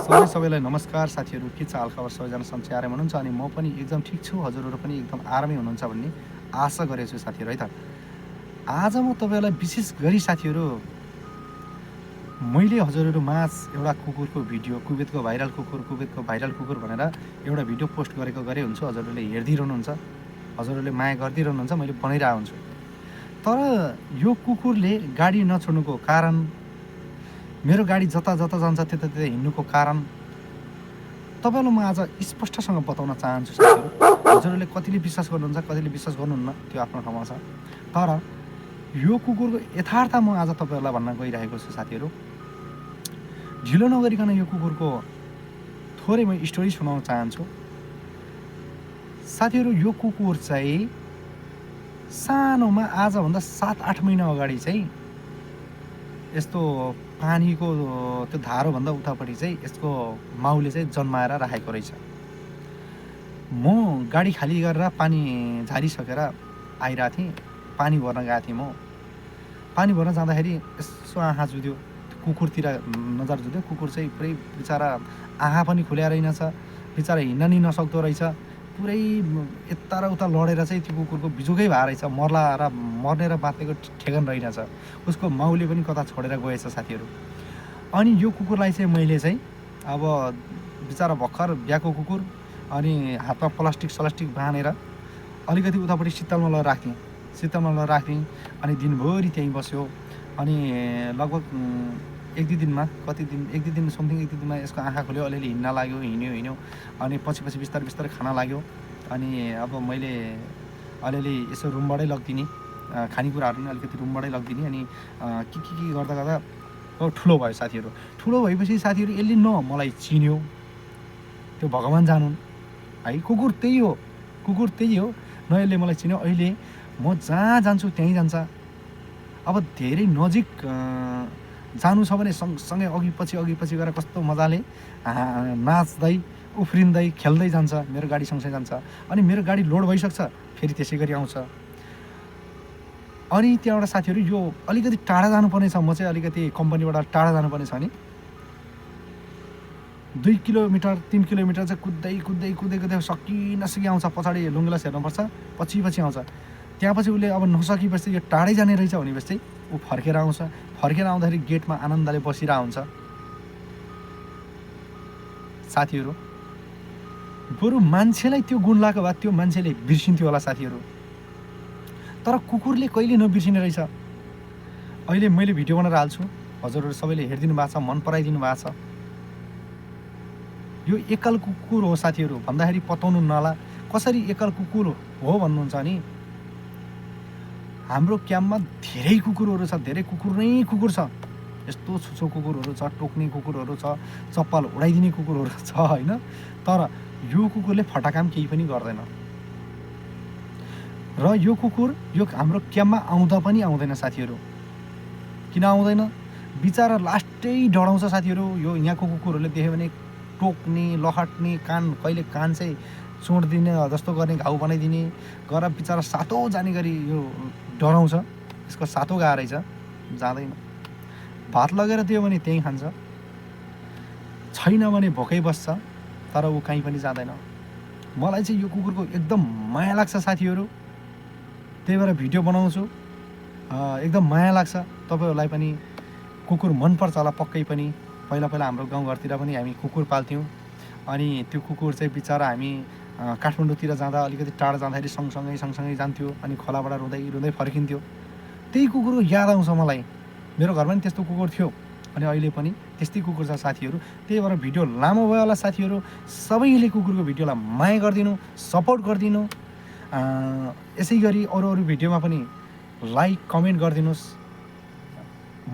सबैलाई नमस्कार साथीहरू, के छ हालखबर? सबैजना सन्चै आराम हुनुहुन्छ? अनि म पनि एकदम ठिक छु, हजुरहरू पनि एकदम आरामै हुनुहुन्छ भन्ने आशा गरेको छु साथीहरू है त। आज म तपाईँहरूलाई विशेष गरी साथीहरू मैले हजुरहरू माझ एउटा कुकुरको भिडियो, कुवेतको भाइरल कुकुर भनेर एउटा भिडियो पोस्ट गरेको हुन्छु। हजुरहरूले हेरिदिइरहनुहुन्छ, हजुरहरूले माया गरिदिइरहनुहुन्छ, मैले बनाइरहेको हुन्छु। तर यो कुकुरले गाडी नछोड्नुको कारण, मेरो गाडी जता जता जान्छ त्यता त्यता हिँड्नुको कारण तपाईँलाई म आज स्पष्टसँग बताउन चाहन्छु साथीहरू। हजुरहरूले कतिले विश्वास गर्नुहुन्छ, कतिले विश्वास गर्नुहुन्न, त्यो आफ्नो ठाउँमा छ। तर यो कुकुरको यथार्थ म आज तपाईँहरूलाई भन्न गइरहेको छु साथीहरू। ढिलो नगरिकन यो कुकुरको थोरै म स्टोरी सुनाउन चाहन्छु साथीहरू। यो कुकुर चाहिँ सानोमा, आजभन्दा 7-8 महिना अगाडि चाहिँ यस्तो पानीको त्यो धारोभन्दा उतापट्टि चाहिँ यसको माउले चाहिँ जन्माएर राखेको रहेछ। म गाडी खाली गरेर पानी झारिसकेर आइरहेको थिएँ, पानी भर्न गएको थिएँ। म पानी भर्न जाँदाखेरि यसो आँखा जुध्यो, कुकुरतिर नजर जुध्यो। कुकुर चाहिँ पुरै बिचरा आँखा पनि खुल्या रहेनछ, बिचरा हिँड्न नि नसक्दो रहेछ। पुरै यता र उता लडेर चाहिँ त्यो कुकुरको बिजोकै भएर रहेछ, मर्ने र बाँच्नेको ठेगान रहेनछ। उसको माउले पनि कता छोडेर गएछ साथीहरू। अनि यो कुकुरलाई चाहिँ मैले चाहिँ अब बिचरा भर्खर ब्याएको कुकुर, अनि हातमा प्लास्टिक बाँधेर अलिकति उतापट्टि शीतलमा लगेर राख्थेँ। अनि दिनभरि त्यहीँ बस्यो। अनि लगभग एक दुई दिनमा यसको आँखा खुल्यो, अलिअलि हिँड्न लाग्यो, हिँड्यो। अनि पछि बिस्तारै खान लाग्यो। अनि अब मैले अलिअलि यसो रुमबाटै लगिदिने, खानेकुराहरू पनि अलिकति रुमबाटै लगिदिने। अनि के गर्दा अब ठुलो भयो साथीहरू। ठुलो भएपछि साथीहरू यसले न मलाई चिन्यो, त्यो भगवान् जानुन् है। कुकुर त्यही हो, न यसले मलाई चिन्यो। अहिले म जहाँ जान्छु त्यहीँ जान्छ। अब धेरै नजिक जानु छ भने सँगसँगै अघि पछि गरेर कस्तो मजाले नाच्दै उफ्रिँदै खेल्दै जान्छ, मेरो गाडी सँगसँगै जान्छ। अनि मेरो गाडी लोड भइसक्छ, फेरि त्यसै गरी आउँछ। अनि त्यहाँबाट साथीहरू यो अलिकति टाढा जानुपर्ने छ, म चाहिँ अलिकति कम्पनीबाट टाढा जानुपर्ने छ नि 2 किलोमिटर 3 किलोमिटर चाहिँ कुद्दै सकी आउँछ। पछाडि लुङ्गेलास हेर्नुपर्छ, पछि आउँछ। त्यहाँपछि उसले अब नसकेपछि यो टाढै जाने रहेछ भनेपछि चाहिँ ऊ फर्केर आउँछ। फर्केर आउँदाखेरि गेटमा आनन्दले बसिरहेको हुन्छ साथीहरू। बरु मान्छेलाई त्यो गुण लागेको भए त्यो मान्छेले बिर्सिन्थ्यो होला साथीहरू, तर कुकुरले कहिले नबिर्सिने रहेछ। अहिले मैले भिडियो बनाएर हाल्छु, हजुरहरू सबैले हेरिदिनु भएको छ, मन पराइदिनु भएको छ। यो एकल कुकुर हो साथीहरू भन्दाखेरि पताउनु नला कसरी एकल कुकुर हो भन्नुहुन्छ नि। हाम्रो क्याम्पमा धेरै कुकुरहरू छ, धेरै कुकुर छ। यस्तो छुचो कुकुरहरू छ, टोक्ने कुकुरहरू छ, चप्पल उडाइदिने कुकुरहरू छ होइन। तर यो कुकुरले फटाकाम केही पनि गर्दैन। र यो कुकुर यो हाम्रो क्याम्पमा आउँदा पनि आउँदैन साथीहरू। किन आउँदैन? बिचरा लास्टै डराउँछ साथीहरू। यो यहाँको कुकुरहरूले देख्यो भने टोक्ने, लहट्ने, कहिले कान चाहिँ चोडिदिने जस्तो गर्ने, घाउ बनाइदिने गरेर बिचरा सातो जाने गरी यो डराउँछ। यसको सातो गएको रहेछ, जाँदैन। भात लगेर दियो भने त्यहीँ खान्छ, छैन भने भोकै बस्छ, तर ऊ कहीँ पनि जाँदैन। मलाई चाहिँ यो कुकुरको एकदम माया लाग्छ साथीहरू, त्यही भएर भिडियो बनाउँछु। एकदम माया लाग्छ। तपाईँहरूलाई पनि कुकुर मनपर्छ होला पक्कै पनि। पहिला हाम्रो गाउँघरतिर पनि हामी कुकुर पाल्थ्यौँ। अनि त्यो कुकुर चाहिँ बिचरा हामी काठमाडौँतिर जाँदा अलिकति टाढा जाँदाखेरि सँगसँगै जान्थ्यो। अनि खोलाबाट रुँदै फर्किन्थ्यो। त्यही कुकुरको याद आउँछ मलाई। मेरो घरमा पनि त्यस्तो कुकुर थियो, अनि अहिले पनि त्यस्तै कुकुर छ साथीहरू। त्यही भएर भिडियो लामो भयो होला साथीहरू। सबैले कुकुरको भिडियोलाई माया गरिदिनु, सपोर्ट गरिदिनु। यसै गरी अरू भिडियोमा पनि लाइक कमेन्ट गरिदिनुहोस्।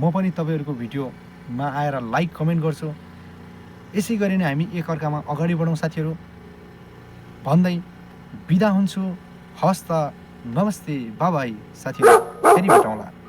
म पनि तपाईँहरूको भिडियोमा आएर लाइक कमेन्ट गर्छु। यसै गरी नै हामी एकअर्कामा अगाडि बढौँ साथीहरू भन्दै बिदा हुन्छु। हस् त, नमस्ते, बाई साथीहरू, फेरि भेटौँला।